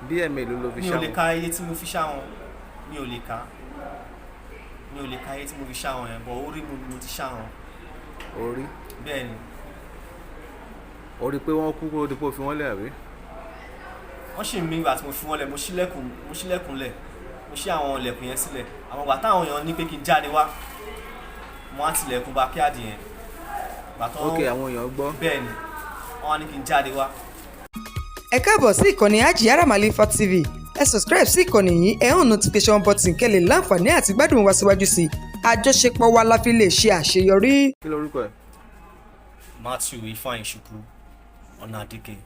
Bí ẹ̀mélòó ló fi Mi ṣá ò lè wọn? ka iye tí mo fi ṣá wọn. Mi ò lè ka, mi ò lè ka iye tí mo fi ṣá wọn yẹn, but orí mi mo ti ṣá wọn. Orí? Bẹ́ẹ̀ ni. Orí pé wọ́n kú kó dípò fi wọ́n lẹ̀, àbí? Wọ́n sì ń mí ìgbà tí mo fi wọ́n lẹ̀. Mo ṣílẹ̀kùn, mo ṣílẹ̀kùn lẹ̀, mo ṣí àwọn ilẹ̀kùn yẹn sílẹ̀. Àwọn ìgbà táwọn èèyàn ní pé kí n jáde wá, mo á tilẹ̀kùn backyard yẹn ìgbà tó. Ok, àwọn èèyàn gbọ́. Bẹ́ẹ̀ ni, wọ́n á ní kí n jáde wá. Ẹ káàbọ̀ sí ìkànnì Hajiyara Malifa TV. Ẹ subscribe sí ìkànnì yìí, ẹ hàn notification button kẹ́ lè láǹfààní àti gbádùn wa síwájú sí i. Àjọṣepọ̀ wa la fi lè ṣe àṣeyọrí. Kí lorúkọ ẹ̀? Matthew Ifeanyi Chukwu Ọ̀nàdìkẹ́.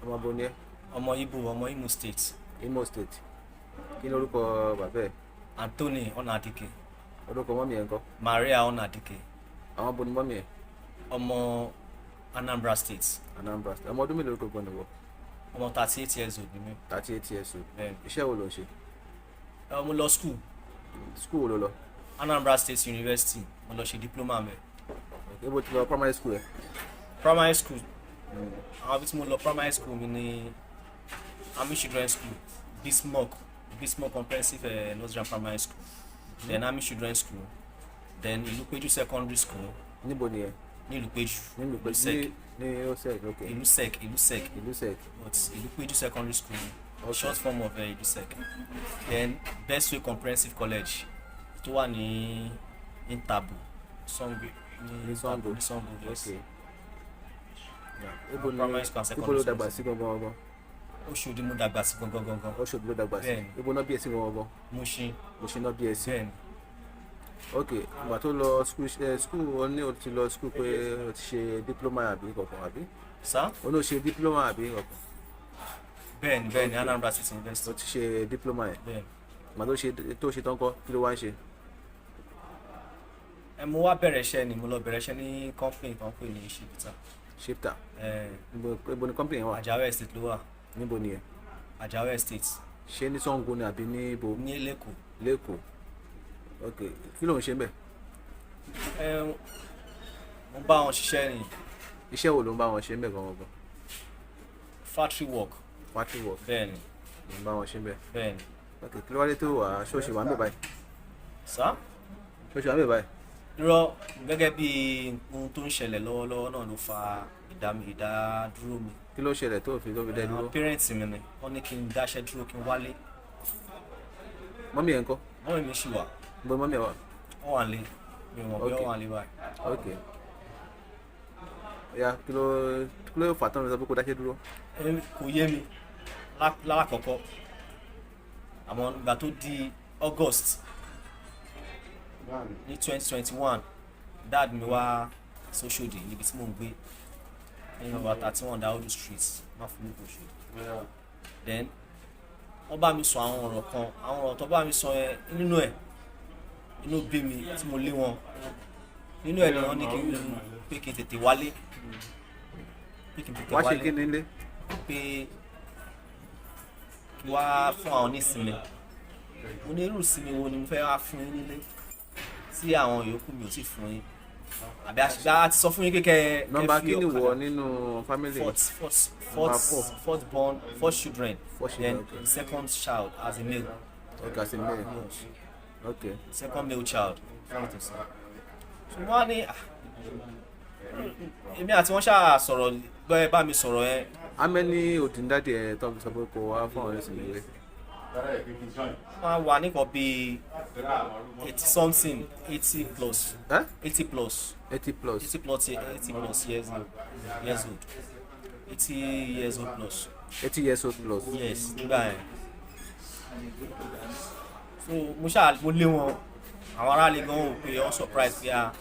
Ọmọ bo ni ẹ́? Ọmọ Ibo, ọmọ Imo State. Imo State. Kí lorúkọ bàbá ẹ̀? Anthony Ọ̀nàdìkẹ́. Orúkọ mummy ẹ̀ ńkọ́? Maria Ọ̀nàdìkẹ́. Àwọn bo ni mummy ẹ̀? Ọmọ Anambra State. Anambra State. Ọmọ ọdún mélòó gbogbo ni wọ? Ọmọ 38 years old ni mí. 38 years old? Bẹ́ẹ̀ni. Iṣẹ́ wo ló ń ṣe? Ẹ, mo lọ school. School wo ló lọ? Anambra State University. Mo lọ ṣe diploma mẹ́. Ibo ti lọ primary school ẹ̀? Primary school, àwọn ibi tí mo lọ primary school mi ní Army Children School, Bismarck, Bismarck Comprehensive Nursery and Primary School, then Army Children School, then Ìlúpéjú Secondary School. Níbo ni ẹ? Ní Ìlúpéjú. Nínú Ìlú Sec. Ní Osec, ok. Ìlú Sec, Ìlú Sec. Ìlú Sec. But Ìlúpéjú Secondary School, short form of Ìlú Sec. Then Bestway Comprehensive College tó wà ní Intabo, Sango. Ní Sango. Ní Sango, yes. Ok. Ibo ni Primary school and ibo ló secondary dàgbà school. Sí gangan gangan? Oṣòdì mo dàgbà sí gangan gangan. Oṣòdì ló dàgbà sí? Bẹ́ẹ̀ni. Ibo náà bí ẹ sí gangan gangan? Mushin. Mushin náà bí ẹ sí? Bẹ́ẹ̀ni. Ok, ìgbà tó lọ school ẹ, school o ní o ti lọ school pé o ti ṣe diploma àbí kankan, àbí? Sá? O ní o ṣe diploma àbí kankan? Bẹ́ẹ̀ni, bẹ́ẹ̀ni, Anambra State University. O ti ṣe diploma yẹn? Bẹ́ẹ̀ni. Ìgbà tó ṣe tán kọ́, kí ló wá ń ṣe? Ẹ, mo wá bẹ̀rẹ̀ iṣẹ́ ni. Mo lọ bẹ̀rẹ̀ iṣẹ́ ní company kan pè ní Shifta. Shifta? Ẹ. Ibo ni company yẹn wà? Ajao Estate ló wà. Níbo ni ẹ? Ajao Estate. Ṣé ní Ṣàngó ni àbí ní ibo? Ní l'Ékòó. l'Ékòó, ok. Kí ló ń ṣe ń bẹ̀? Ẹ, mo bá wọn ṣiṣẹ́ ni. Iṣẹ́ wo ló ń bá wọn ṣe ń bẹ̀ gangan gan? Factory work. Factory work? Bẹ́ẹ̀ni. Ló ń bá wọn ṣe ń bẹ̀? Bẹ́ẹ̀ni. Ok, kí ló wá dé tó wà? Ṣé o ṣe wà ń bẹ̀ báyìí? Sá? Ṣé o ṣe wà ń bẹ̀ báyìí? Irọ́, gẹ́gẹ́ bí ohun tó ń ṣẹlẹ̀ lọ́wọ́lọ́wọ́ náà ló fa ìdádúró mi. Kí ló ṣẹlẹ̀ tó fi dẹ́ dúró? Àwọn parents mi ni wọ́n ní kí n dáṣẹ́ dúró, kí n wálé. Mummy ẹ̀ ń kọ́? Mummy mi ṣì wà. Níbo ni mummy ẹ̀ wà? Wọ́n wà nílé. Mi ò mọ̀ bí wọ́n wà nílé báyìí. Ok, ya, kí ló fà tán ló sọ pé kó dáṣẹ́ dúró? Ẹ, kò yé mi lálákọ̀ọ́kọ́, àmọ́ ìgbà tó di August ní 2021, dad mi wá sóṣòdì níbi tí mò ń gbé ní number 31 Daudu Street, Máfúlùkù, Òṣòdì. Then wọ́n bá mi sọ àwọn ọ̀rọ̀ kan. Àwọn ọ̀rọ̀ tó bá mi sọ yẹn, nínú ẹ̀ inú bí mi tí mo lé wọn. Nínú ẹ̀ ni wọ́n ní kí n pé kí n tètè wálé, pé kí n tètè Wá ṣe wálé. Kí ni nílé? Pé kí wá fún àwọn nísinmi. Mo ní irú ìsinmi wo ni mo fẹ́ wá fún yín nílé tí àwọn yòókù mi ò sì fún yín? Àbí àṣìṣe àti sọ fún yín pé kẹ́ Number fi kí ni ọ̀kadà- wọ nínú family? Fourth. Number Fourth. four. Fourth born, fourth children. Fourth Then children, okay. second child as a male. Ok, as a male. Yes. Ok. Second male child. So wọ́n á ní, ah, èmi àti wọ́n ṣáà sọ̀rọ̀ gbọ́ ẹ bá mi sọ̀rọ̀ yẹn. How many old ni daddy ẹ tó fi sọ pé kó wá fún àwọn ẹ̀sìn nílé? Wọ́n wà nìkan bíi 80 something, 80 plus. Ẹ́? 80 plus. 80 plus? 80 plus, 80 plus years old, 80 years old plus. 80 years old plus? Yes, nígbà yẹn. So mo ṣáà mo lé wọn. Àwọn aráàlú gan wò pé wọ́n surprise pé a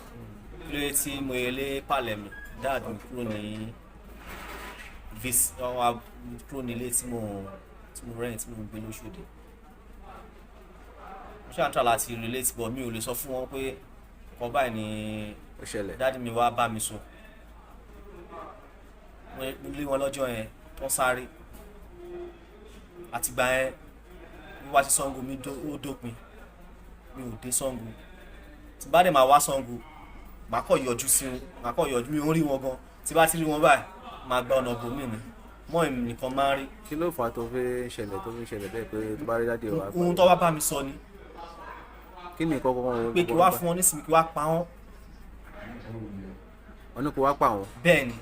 kí ló dé tí mo yẹ lé palẹ̀ mi, dad mi kúrò ní vis, wọ́n wá kúrò nílé tí mo rent, tí mo gbé lóṣòdì. Mo ṣáà ń try láti relate, but mi ò lè sọ fún wọn pé kọ́ báyìí ni Ó ṣẹlẹ̀. Daddy mi wá bá mi sọ. Mo lé wọn lọ́jọ́ yẹn, wọ́n sáré. Àtìgbà yẹn, wíwá sí Ṣàngó mi ó dópin. Mi ò dé Ṣàngó. Tí bá dẹ̀ máa wá Ṣàngó, màá kọ̀ yọjú sí wọn, màá kọ̀ yọjú. Mi ò ń rí wọn gan. Tí bá ti rí wọn báyìí, màá gba ọ̀nà bòmí mi. Mọ́ èmi nìkan máa ń rí. Kí ló fà á tó fi ń ṣẹlẹ̀ bẹ́ẹ̀ pé tó bá rí daddy ẹ̀ wá? Ohun tó wá bá mi sọ ni Kí ni nǹkan kọ́kọ́? pé kí wá fún wọn nísìnyí, kí wá pa wọ́n. Wọ́n ní kó wá pa wọ́n? Bẹ́ẹ̀ ni.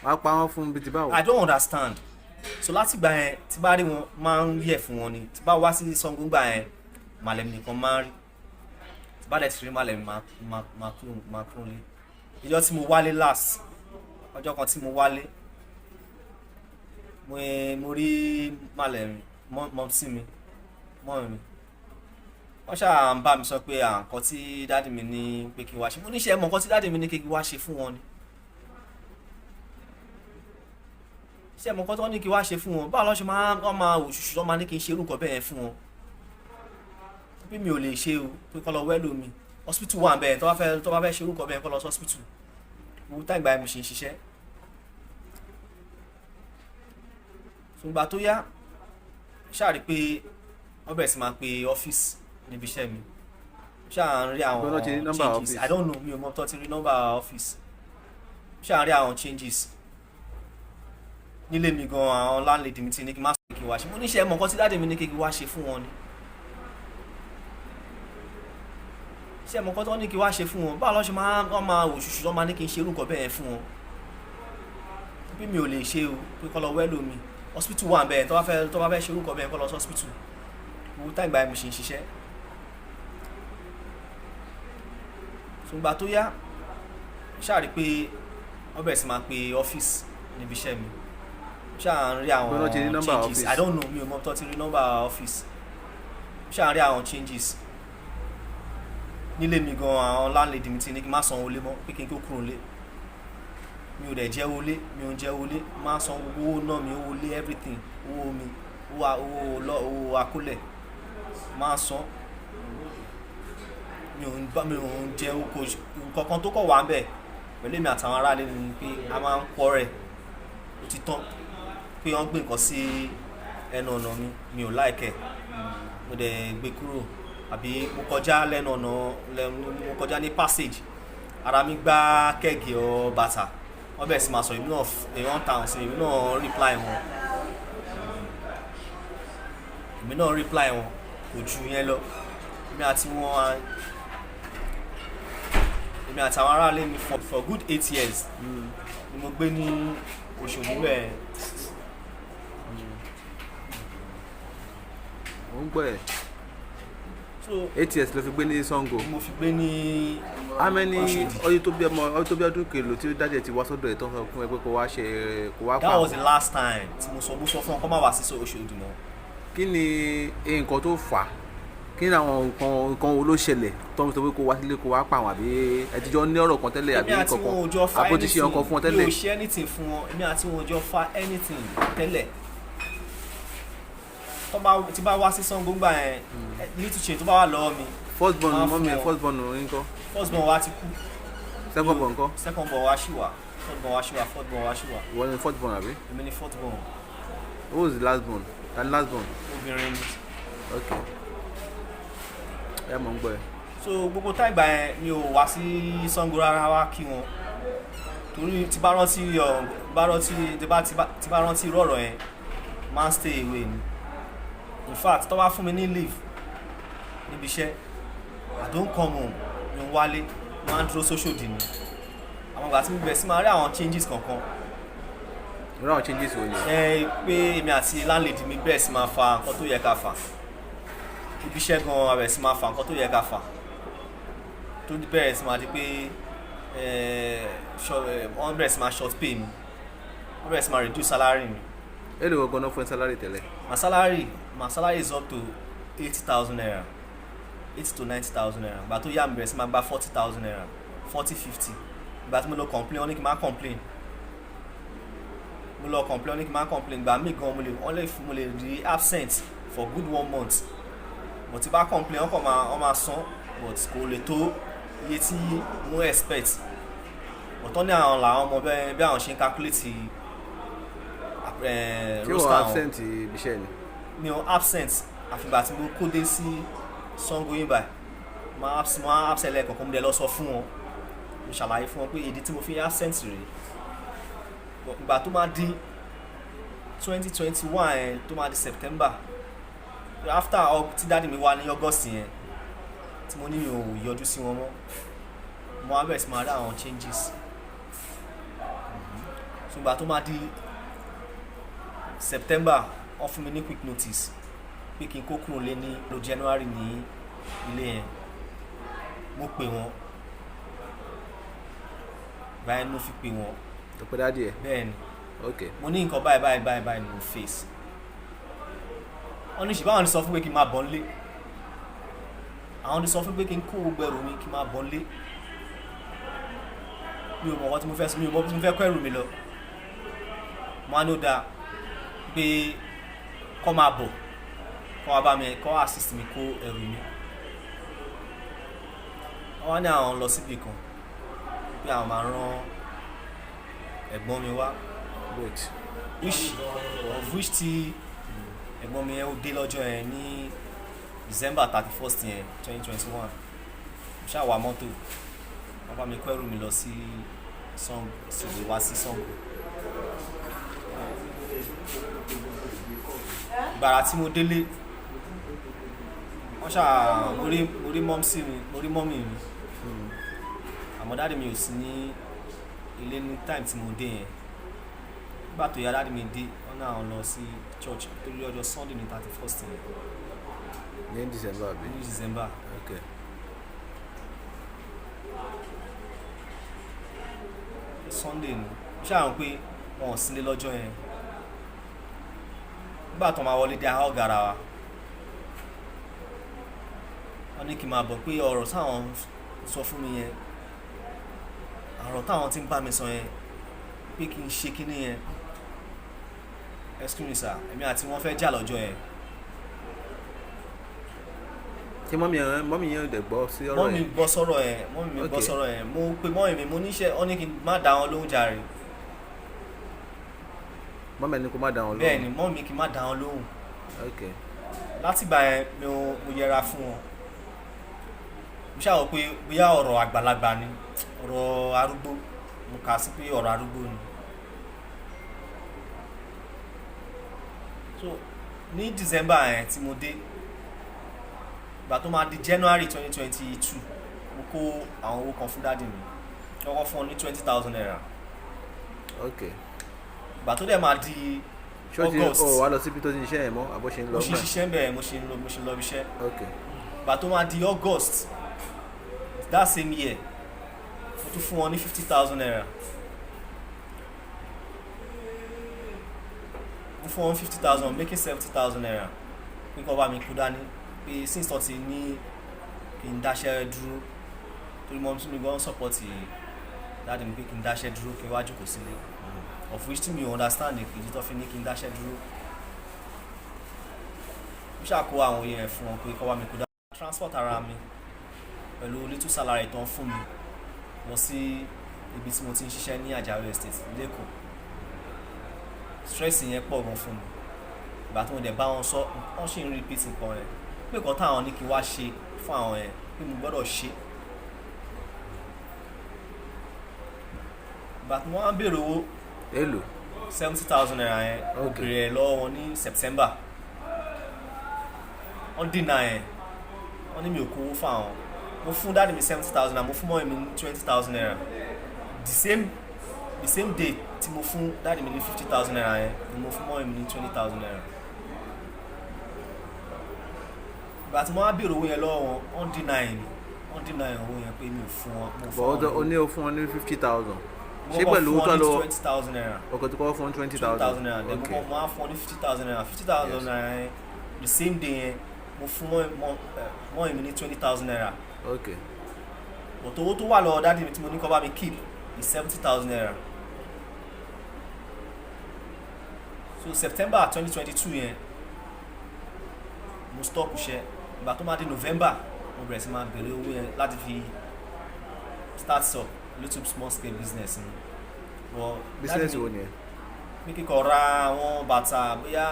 Wá pa wọ́n fún bíi ti báwo? I don't understand. So láti gbà yẹn, tí bá rí wọn, máa ń yẹ̀ fún wọn ni. Tí bá wá sí Ṣàngó gbà yẹn, màlẹ́mí nìkan máa ń rí. Tí bá dẹ̀ ti rí màlẹ́mí, máa kúrò lé. Ìjọ tí mo wálé last, ọjọ́ kan tí mo wálé, mo rí màlẹ́mí, mọ́mísí mi, mọ́ mi, wọ́n ṣáà ń bá mi sọ pé à nǹkan tí daddy mi ní pé kí n wá ṣe. Mo níṣẹ́ mọ̀ nǹkan tí daddy mi ní kí n wá ṣe fún wọn ni. Ṣé mọ̀ nǹkan tí wọ́n ní kí n wá ṣe fún wọn? Báwo lọ́ ṣe máa wọ́n máa wò ṣùṣù tó máa ní kí n ṣe irú nǹkan bẹ́ẹ̀ yẹn fún wọn, pé mi ò lè ṣe o, pé kọ́ lọ wẹ́lò mi, hospital wà bẹ́ẹ̀, tó bá fẹ́ ṣe irú nǹkan bẹ́ẹ̀, kọ́ lọ sí hospital. Owó tá ìgbà yẹn mo ṣe ń ṣiṣẹ́. Ṣùgbọ́n tó yá, ṣáà rí pé wọ́n bẹ̀rẹ̀ sí máa pe ọ́fíìsì níbi iṣẹ́ mi, ṣáà ń rí àwọn Gbọ́dọ̀ ti rí nọ́mbà changes. ọ́fíìsì? I don't know, mi ò mọ tó ti rí nọ́mbà ọ́fíìsì. Ṣáà ń rí àwọn changes nílé mi gan. Àwọn landlady mi ti ní kí n má sọ kí n wá ṣe. Mo níṣẹ́ mọ̀ nǹkan tí daddy mi ní kí n wá ṣe fún wọn ni. Ṣé mọ̀ nǹkan tí wọ́n ní kí n wá ṣe fún wọn? Báwo lọ́ ṣe máa wọ́n máa wò ṣùṣù tó máa ní kí n ṣe irú nǹkan bẹ́ẹ̀ yẹn fún wọn, pé mi ò lè ṣe o, pé kọ́ lọ wẹ́lò mi, hospital wà bẹ́ẹ̀, tó bá fẹ́ ṣe irú nǹkan bẹ́ẹ̀, kọ́ lọ sí hospital. Owó tá ìgbà yẹn mo ṣe ń ṣiṣẹ́. Ṣùgbọ́n tó yá, ṣáà rí pé wọ́n bẹ̀rẹ̀ sí máa pe ọ́fíìsì níbi iṣẹ́ mi, ṣáà ń rí àwọn Gbọ́dọ̀ ti rí nọ́mbà changes. ọ́fíìsì? I don't know, mi ò mọ tó ti rí nọ́mbà ọ́fíìsì. Ṣáà ń rí àwọn changes nílé mi gan. Àwọn landlady mi ti ní kí n má san owó lé mọ́, pé kí n kó kúrò lé. Mi ò dẹ̀ jẹ́ owó lé, mi ò jẹ́ owó lé, má san gbogbo owó náà mi, owó lé, everything, owó mi, owó lọ, owó akólẹ̀ má san. Mi ò ń jẹ owó. Kò nǹkan kan tó kọ̀ wá ń bẹ̀ pẹ̀lú èmi àtàwọn aráàlú ni pé a máa ń kọ́ rẹ̀, ó ti tán. Pé wọ́n gbé nǹkan sí ẹnu ọ̀nà mi, mi ò like ẹ̀, mo dẹ̀ gbé kúrò. Àbí mo kọjá lẹ́nu ọ̀nà lẹ́nu, mo kọjá ní passage, ara mi gbá keg ọ bàtà, wọ́n bẹ̀rẹ̀ sí máa sọ, èmi náà èèyàn ń ta àwọn sí mi, èmi náà reply wọn, èmi náà reply wọn. Kò ju yẹn lọ. Èmi àti àwọn aráàlú mi for good 8 years ni mo gbé ní Òṣòdì bẹ́ẹ̀. Mo ń gbọ́ ẹ̀. So 8 years ló fi gbé ní Sango? Mo fi gbé ní How many Òṣòdì. Ọdún tó bí ọmọ, ọdún tó bí ọdún kèlò tí daddy ẹ̀ ti wá sọ́dọ̀ ẹ̀ tó ń sọ fún ẹ pé kó wá ṣe, kó wá pa That was àwọn? the last time tí mo sọ fún wọn kó má wá sí Òṣòdì mọ́. Kí ni nǹkan tó fà á? Kí ni àwọn nǹkan wo ló ṣẹlẹ̀ tó ń sọ pé kó wá sílé, kó wá pa àwọn? Àbí ẹ ti jọ ní ọ̀rọ̀ kan tẹ́lẹ̀, àbí Èmi àti kankan wọn ò jọ fa àbó ti ṣe anything. nǹkan fún ọ Mi tẹ́lẹ̀? ò ṣe anything fún wọn. Èmi àti wọn ò jọ fa anything tẹ́lẹ̀. Tó bá tí bá wá sí Ṣàngó gbà yẹn, little change tó bá wà lọ́wọ́ mi, First born máa mummy fún ẹ? ọ. First born ńkọ́? First born wa ti kú. Second born ńkọ́? Second born wa ṣì wà, third born wa ṣì wà, fourth born wa ṣì wà. Ìwọ ni fourth born, àbí? Èmi ni fourth born. Who is the last born? Ta ni last born? Obìnrin ni. Ok, ẹ mọ̀ ń gbọ́ ẹ. So gbogbo táìgbà ìgbà yẹn, mi ò wá sí Ṣàngó rárá wá kí wọn, torí tí bá rántí ọ bá rántí tí bá rántí irú ọ̀rọ̀ yẹn, máa ń stay away ni. In fact, tó bá fún mi ní leave níbi iṣẹ́, I don't come home, mi ò wálé, máa ń dúró sóṣòdì ni. Àwọn ìgbà tí mo bẹ̀rẹ̀ sí máa rí àwọn changes kankan. Irú àwọn changes wo ni? Ẹ pé èmi àti landlady mi bẹ̀rẹ̀ sí máa fa nǹkan tó yẹ ká fà. Ibi iṣẹ́ gan, a bẹ̀rẹ̀ sí máa fa nǹkan tó yẹ ká fà, tó bẹ̀rẹ̀ sí máa di pé wọ́n bẹ̀rẹ̀ sí máa short pay mi, wọ́n bẹ̀rẹ̀ sí máa reduce salary mi. Èló gangan náà fún ẹ salary tẹ́lẹ̀? My salary is up to 80,000 naira, 80 to 90,000 naira. Ìgbà tó yá, mi bẹ̀rẹ̀ sí máa gba 40,000 naira, 40, 50. Ìgbà tí mo lọ complain, wọ́n ní kí n má complain. Mo lọ complain, wọ́n ní kí n má complain. Ìgbà míì gan, mo lè wọ́n lè fún mo lè rí absent for good one month, but tí bá complain, wọ́n kàn máa wọ́n máa san, but kò lè tó iye tí mo expect. Ọ̀tọ̀ ní àwọn làwọn ọmọ bẹ́ẹ̀ bí àwọn ṣe ń calculate Ṣé roster wọ́n wọn. Absent ibi iṣẹ́ ni? Mi ò absent àfìgbà tí mo kó dé sí Sango yín báyìí. Mo máa absent lẹ́ẹ̀kọ̀ọ̀kan. Mo dẹ̀ lọ sọ fún wọn, mo ṣàlàyé fún wọn pé ìdí tí mo fi absent rèé. But ìgbà tó máa di 2021 yẹn, tó máa di September, after tí daddy mi wá ní August yẹn, tí mo ní mi ò yọjú sí wọn mọ́, mo wá bẹ̀rẹ̀ sí máa rí àwọn changes. So ìgbà tó máa di September, wọ́n fún mi ní quick notice pé kí n kó kúrò lé ní lo January ní ilé yẹn. Mo pè wọ́n báyìí, mo fi pè wọ́n. Tó pẹ́ daddy ẹ̀? Bẹ́ẹ̀ ni. Ok. Mo ní nǹkan báyìí báyìí báyìí báyìí ni mo face. Wọ́n ní ṣùgbọ́n àwọn ti sọ fún pé kí n máa bọ̀ nílé, àwọn ti sọ fún pé kí n kó gbogbo ẹrù mi, kí n máa bọ̀ nílé. Mi ò mọ̀ nǹkan tí mo fẹ́ sọ, mi ò mọ̀ bí mo fẹ́ kó ẹrù mi lọ. Mo á ní ó dáa pé kọ́ máa bọ̀, kọ́ wá bá mi, kọ́ assist mi kó ẹrù mi. Wọ́n wá ní àwọn lọ síbì kan, pé àwọn máa rán ẹ̀gbọ́n mi wá. Wait. Which of which tí ẹ̀gbọ́n mi yẹn ó dé lọ́jọ́ yẹn ní December 31st yẹn, 2021. Mo ṣáà wá mọ́tò, wọ́n bá mi kó ẹrù mi lọ sí Sango, síbi wá sí Sango. Gbàrà tí mo délé, wọ́n ṣáà mo rí mọ́mísì mi, mo rí mummy mi, àmọ́ daddy mi ò sí ní ilé ní time tí mo dé yẹn. Nígbà tó yá, daddy mi dé, wọ́n náà lọ sí church torí ọjọ́ Sunday ní 31st yẹn. Ní December, àbí? Ní December. Ok. Sunday ni. Mo ṣáà rò pé wọn ò sí nílé lọ́jọ́ yẹn. Nígbà tó máa wọlé dé, a hug ara wa. Wọ́n ní kí n máa bọ̀, pé ọ̀rọ̀ táwọn sọ fún mi yẹn, ọ̀rọ̀ táwọn tí ń bá mi sọ yẹn, pé kí n ṣe kíní yẹn. Excuse me sir, èmi àti wọn fẹ́ jà lọ́jọ́ yẹn. Ṣé mummy yẹn ò dẹ̀ gbọ́ sí ọ̀rọ̀ Mummy yẹn? gbọ́ sọ́rọ̀ yẹn, mummy mi gbọ́ sọ́rọ̀ yẹn. Mo pe mummy mi, mo níṣẹ́, wọ́n ní kí n má dá wọn lóhùn jàre. Mummy ẹni kó má dá wọn lóhùn? Bẹ́ẹ̀ ni, mummy mi kí n má dá wọn lóhùn. Látìgbà yẹn mi ò, mo yẹra fún wọn. Mo ṣáà wò pé bóyá ọ̀rọ̀ àgbàlagbà ni, ọ̀rọ̀ arúgbó, mo kà á sí pé ọ̀rọ̀ arúgbó ni. So ní December yẹn tí mo dé, ìgbà tó máa di January 2022, mo kó àwọn owó kan fún daddy mi. Wọ́n kọ́ fún ọ ní ₦20,000. Ìgbà tó dẹ̀ máa di Ṣé o ti August, o wá lọ síbi tó ti ń ṣiṣẹ́ yẹn mọ́, àbó ṣe ń lọ mo ṣe gbà? ṣiṣẹ́ ń bẹ̀, mo ṣe ń lọ ibi iṣẹ́. Ìgbà tó máa di August that same year, mo tún fún wọn ní ₦50,000. Mo fún wọn 50,000, making ₦70,000, pé kó bá mi kú dání, pé since tó ti ní kí n dáṣẹ́ dúró, torí mummy mi gan support daddy mi pé kí n dáṣẹ́ dúró, kí n wá jókòó sílé, of which tí mi ò understand ìdí tó fi ní kí n dáṣẹ́ dúró. Mo ṣáà kó àwọn yẹn fún wọn pé kó bá mi kó dání, transport ara mi pẹ̀lú little salary tó ń fún mi lọ sí ibi tí mo ti ń ṣiṣẹ́ ní Ajao Estate l'Ékòó. Stress yẹn pọ̀ gan fún mi. Ìgbà tí mo dẹ̀ bá wọn sọ, wọ́n sì ń repeat nǹkan yẹn, pé nǹkan táwọn ní kí n wá ṣe fún àwọn yẹn, pé mo gbọ́dọ̀ ṣe. Ìgbà tí wọ́n á béèrè owó, Èlò? ₦70,000 yẹn, mo béèrè ẹ̀ lọ́wọ́ wọn ní September. Wọ́n deny ẹ̀, wọ́n ní mi ò kówó fún àwọn. Mo fún daddy mi ₦70,000, mo fún mummy mi ní ₦20,000. The same day tí mo fún daddy mi ní ₦50,000 yẹn ni mo fún mummy mi ní ₦20,000. Ìgbà tí mo wá béèrè owó yẹn lọ́wọ́ wọn, wọ́n deny mi, wọ́n deny owó yẹn pé mi ò fún wọn, mo fún But wọn. ó ní o fún wọn ní 50,000. Mo Ṣé kọ́kọ́ pẹ̀lú fún owó wọn tó ní lọ? ₦20,000. Ọkọ̀ tó kọ́kọ́ fún twenty twenty thousand thousand. naira. Then mo wá fún wọn ní ₦50,000. ₦50,000 naira yẹn, the same day yẹn, mo fún mummy mi ní ₦20,000. But owó tó wà lọ́wọ́ daddy mi tí mo ní kó bá mi keep is ₦70,000. So September 2022 yẹn, mo stop iṣẹ́. Ìgbà tó máa di November, mo bẹ̀rẹ̀ sí máa béèrè owó yẹn láti fi start up little small scale business ni. But Business daddy mi wo ni ẹ? Pé kíkọ ra àwọn bàtà, bóyá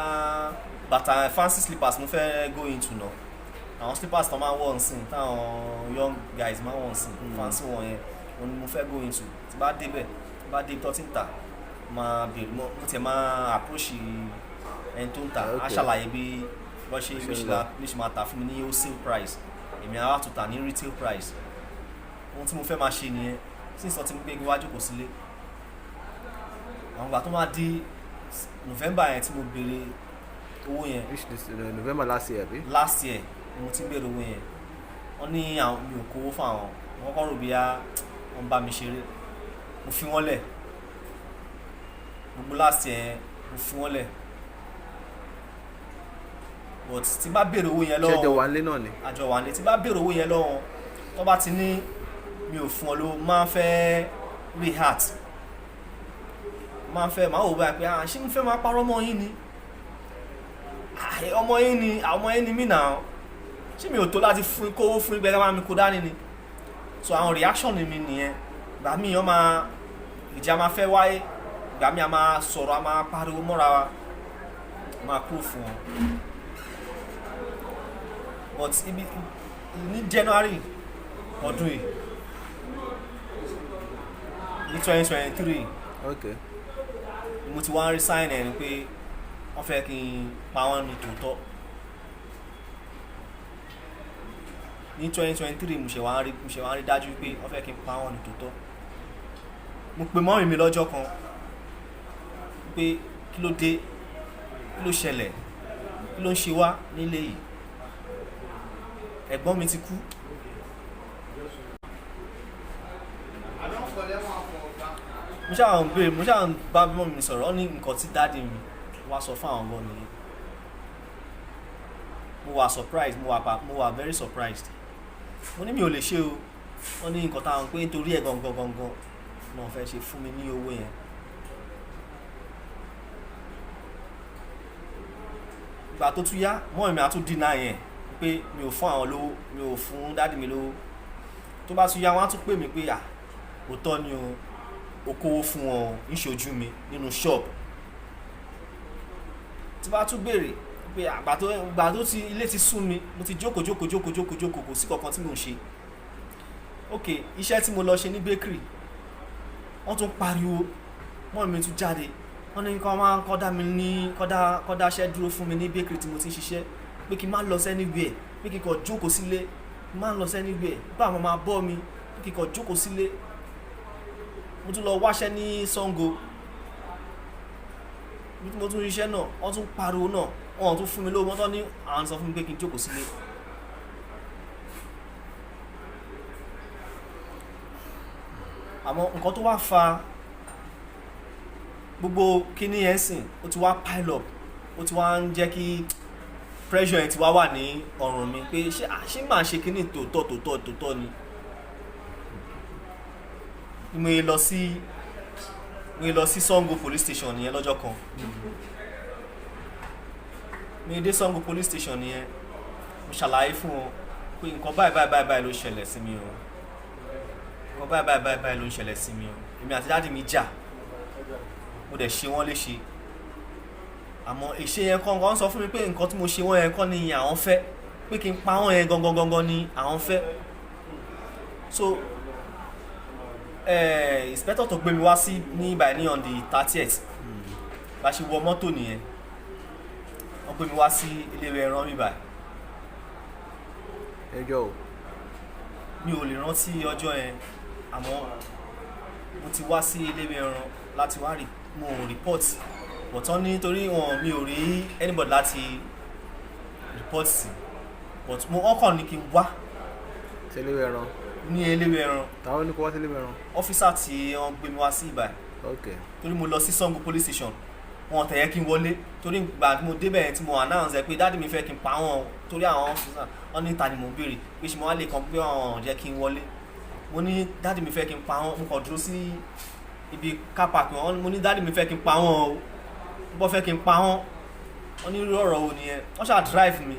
bàtà fancy slippers mo fẹ́ go into náà, àwọn slippers tó máa ń wọ̀ nsìn, táwọn young guys máa ń wọ̀ nsìn, fancy wọn yẹn, òun ni mo fẹ́ go into. Tí bá débẹ̀, tí bá dé ibi tó ti ń tà, Máa béèrè, mo tiẹ̀ máa approach ẹni tó ń tà á, ṣàlàyé bí wọ́n ṣe ṣe bí ń ṣe lọ. Bí ṣe máa tà fún mi ní wholesale price, èmi á wá tún tà ní retail price. Ohun tí mo fẹ́ máa ṣe nìyẹn since wọ́n ti ń gbé wá jókòó sílé. Àwọn ìgbà tó máa di November yẹn tí mo béèrè owó yẹn. Which is November last year, àbí? Last year ni mo ti ń béèrè owó yẹn. Wọ́n ní àwọn mi ò kówó fún àwọn. Wọ́n kọ́ rò bíyá wọ́n bá mi ṣeré. Mo fi wọ́n lẹ̀ gbogbo last year yẹn, mo fi wọ́n lẹ̀, but tí bá béèrè owó yẹn lọ́wọ́ Ṣẹ́jọ wà nílé náà ni? Àjọ wà ní. Tí bá béèrè owó yẹn lọ́wọ́ wọn, tó bá ti ní mi ò fún ọ lówó, máa ń fẹ́ react, máa ń fẹ́ máa wò báyìí pé, ah, ṣé mo fẹ́ máa parọ́ mọ́ yín ni? Ah, ọmọ yín ni, ọmọ yín ni mí náà. Ṣé mi ò tó láti fún kówó fún ibẹ̀ ká máa mi kó dání ni? So àwọn reaction mi nìyẹn. Ìgbà míì wọ́n máa ìjà máa fẹ́ wáyé, ìgbà míì a máa sọ̀rọ̀, a máa pariwo mọ́ra wa, a máa kúrò fún wọn. But ibi ní January ọdún yìí, ní 2023, mo ti wá ń rí sign ẹ̀ ni pé wọ́n fẹ́ kí n pa wọ́n ní tòótọ́. Ní 2023 mo ṣe wá ń rí dájú pé wọ́n fẹ́ kí n pa wọ́n ní tòótọ́. Mo pe mummy mi lọ́jọ́ kan pé kí ló dé, kí ló ṣẹlẹ̀, kí ló ń ṣe wá nílé yìí? Ẹ̀gbọ́n mi ti kú. Mo ṣáà ń béèrè, mo ṣáà ń bá mummy mi sọ̀rọ̀. Ó ní nǹkan tí daddy mi wá sọ fún àwọn gan nìyẹn. Mo wà surprised, mo wà very surprised. Mo ní mi ò lè ṣe o. Wọ́n ní nǹkan táwọn pé nítorí ẹ̀ gangan gangan náà fẹ́ ṣe fún mi ní owó yẹn. Ìgbà tó tún yá, mummy mi á tún deny yẹn pé mi ò fún àwọn lówó, mi ò fún daddy mi lówó. Tó bá tún yá, wọ́n á tún pè mí pé, à, òótọ́ ni o, o kówó fún wọn o, ń ṣojú mi nínú shop. Tí bá tún béèrè pé àgbà tó ti ilé ti sú mi, mo ti jókòó jókòó jókòó jókòó jókòó, kò sí kankan tí mò ń ṣe. Ok, iṣẹ́ tí mo lọ ṣe ní bakery, wọ́n tún pariwo, mummy mi tún jáde, wọ́n ní kí wọ́n máa kọ́ dá mi ní kọ́ dá iṣẹ́ dúró fún mi ní bakery tí mo ti ń ṣiṣẹ́, pé kí n má lọ sí anywhere, pé kí n kàn jókòó sílé, kí n má lọ sí anywhere, pé àwọn máa bọ́ mi, pé kí n kàn jókòó sílé. Mo tún lọ wáṣẹ́ ní Sango, bí mo tún ríṣẹ́ náà, wọ́n tún pariwo náà, wọ́n tún fún mi lówó, wọ́n tún ní àwọn sọ fún mi pé kí n jókòó sílé. Àmọ́ nǹkan tó wá fa gbogbo kíní yẹn sìn, ó ti wá pile up, ó ti wá ń jẹ́ kí pressure yẹn ti wá wà ní ọrùn mi pé ṣé màá ṣe kíní tòótọ́ tòótọ́ tòótọ́ ni. Mo lọ sí Sango police station yẹn lọ́jọ́ kan. Mo dé Sango police station yẹn, mo ṣàlàyé fún wọn pé nǹkan báyìí báyìí báyìí báyìí ló ṣẹlẹ̀ sí mi o, nǹkan báyìí báyìí báyìí báyìí ló ń ṣẹlẹ̀ sí mi o. Èmi àti daddy mi jà, mo dẹ̀ ṣe wọ́n léṣe. Àmọ́ ìṣe yẹn kọ́, wọ́n sọ fún mi pé nǹkan tí mo ṣe wọ́n yẹn kọ́ ni àwọn fẹ́, pé kí n pa wọ́n yẹn gangan gangan ni àwọn fẹ́. So inspector tó gbé mi wá sí ní ibà ní on the 30th, bá ṣe wọ mọ́tò nìyẹn, wọ́n gbé mi wá sí ilé ẹran mi báyìí. Ẹjọ́ o. Mi ò lè rántí ọjọ́ yẹn, àmọ́ mo ti wá sí ilé ẹran láti wá rí mo report, but wọ́n ní torí wọn mi ò rí anybody láti report sí, but mo ọkàn ní kí n wá. Sí ilé ẹran? Ní ilé ẹran. Táwọn ní kó wá sí ilé ẹran? Officer tí wọ́n gbé mi wá sí ibà. Torí mo lọ sí Sango police station, wọn tẹ̀yẹ kí n wọlé, torí ìgbà tí mo débẹ̀ yẹn tí mo announce ẹ pé daddy mi fẹ́ kí n pa wọ́n, torí àwọn officer wọ́n ní ta ni mò ń béèrè, pé ṣe mo wá lè kàn pé wọ́n jẹ́ kí n wọlé. Mo ní daddy mi fẹ́ kí n pa wọ́n. Mo kàn dúró sí ibi car park wọn, mo ní daddy mi fẹ́ kí n pa wọ́n o, bọ́ fẹ́ kí n pa wọ́n. Wọ́n ní irú ọ̀rọ̀ wo nìyẹn? Wọ́n ṣáà drive mi,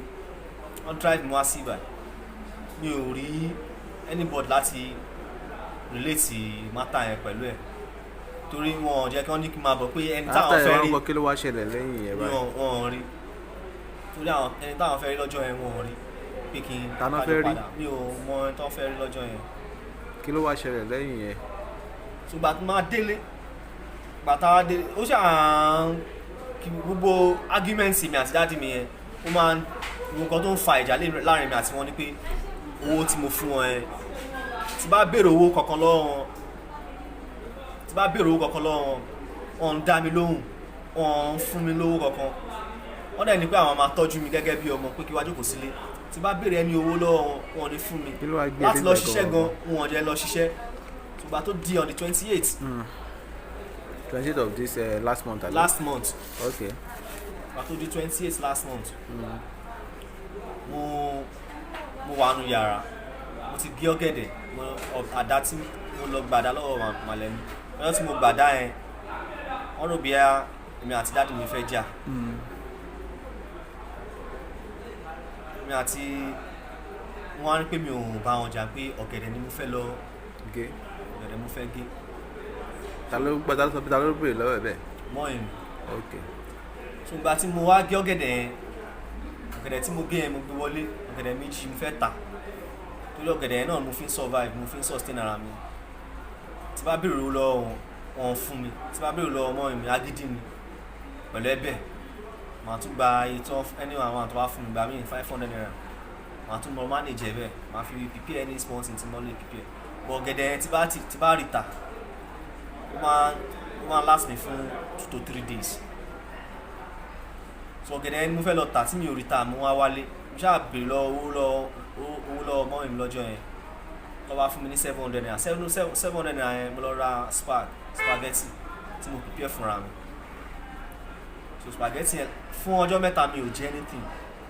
wọ́n drive mi wá sí ibà. Mi ò rí anybody láti relate matter yẹn pẹ̀lú ẹ̀, torí wọn ò jẹ́ kí wọ́n ní kí n máa bọ̀ pé ẹni táwọn After fẹ́ ìwà rí ń kọ, kí ló wá ṣẹlẹ̀ lẹ́yìn yẹn báyìí? Wọn ò rí, torí àwọn ẹni táwọn fẹ́ rí lọ́jọ́ yẹn wọn ò rí, pé kí n Ta ná kájọ fẹ́ rí? padà. Mi ò mọ ẹni tó fẹ́ rí lọ́jọ́ yẹn. Kí ló wá ṣẹlẹ̀ lẹ́yìn yẹn? Ṣùgbọ́n àti máa délé, Bàtà dé, ó ṣáà ń kí gbogbo argument mi àti daddy mi yẹn, ó máa ń gbogbo nǹkan tó ń fa ìjà láàrin mi àti wọn ni pé owó tí mo fún wọn yẹn, tí bá béèrè owó kankan lọ́wọ́ wọn, tí bá béèrè owó kankan lọ́wọ́ wọn, wọn ń dá mi lóhùn, wọn ń fún mi lówó kankan. Wọ́n dẹ̀ ní pé àwọn máa tọ́jú mi gẹ́gẹ́ bí ọmọ, pé kí wá jókòó sílé. Tí bá béèrè ẹni owó lọ́wọ́ wọn, wọn ò ní fún mi. Kí ló wá gbé ẹ Láti lọ débẹ̀ ṣiṣẹ́ gangan? gan, wọn ò jẹ́ lọ ṣiṣẹ́. Ṣùgbọ́n tó di on the 28 28 of this last month, àbí? Last month. Ok. Ìgbà tó di 28 last month, mo wà nù yàrá, mo ti gé ọ̀gẹ̀dẹ̀. Mo àdá tí mo lọ gbàdá lọ́wọ́ màlẹ́mi lọ́jọ́ tí mo gbàdá yẹn, wọ́n rò bí èmi àti daddy mi fẹ́ jà. Èmi àti wọ́n á rí pé mi ò bá wọn jà, pé ọ̀gẹ̀dẹ̀ ni mo fẹ́ lọ Gé. Ọ̀gẹ̀dẹ̀ mo fẹ́ gé. Ta ló gbọ́? Ta ló sọ? Ta ló béèrè lọ́wọ́ ẹ̀ bẹ́ẹ̀? Mọ́ èmi. Ok. So ìgbà tí mo wá gé ọ̀gẹ̀dẹ̀ yẹn, ọ̀gẹ̀dẹ̀ tí mo gé yẹn, mo gbé wọlé. Ọ̀gẹ̀dẹ̀ méjì mo fẹ́ tà, torí ọ̀gẹ̀dẹ̀ yẹn náà mo fi ń survive, mo fi ń sustain ara mi. Tí bá béèrè owó lọ́wọ́ wọn, wọn fún mi. Tí bá béèrè lọ́wọ́ ọmọ mi, agídí mi pẹ̀lú ẹ̀bẹ̀. Màá tún gba iye tó ẹni àwọn àtọwá fún mi, gbà mí ₦500, màá tún mọ manage ẹ̀ bẹ́ẹ̀, màá fi prepare any small thing tí mo lè prepare. But ọ̀gẹ̀dẹ̀ yẹn, tí bá rí tà, ó máa last me fún 2 to 3 days. So ọ̀gẹ̀dẹ̀ yẹn ni mo fẹ́ lọ tà tí mi ò rí tà. Mo wá wálé, mo ṣáà béèrè lọ owó lọ́wọ́ mọ́ mi lọ́jọ́ yẹn. Tó bá fún mi ní ₦700, ₦700 yẹn, mo lọ ra spaghetti tí mo prepare fúnra mi. So spaghetti yẹn, fún ọjọ́ 3 mi ò jẹ anything,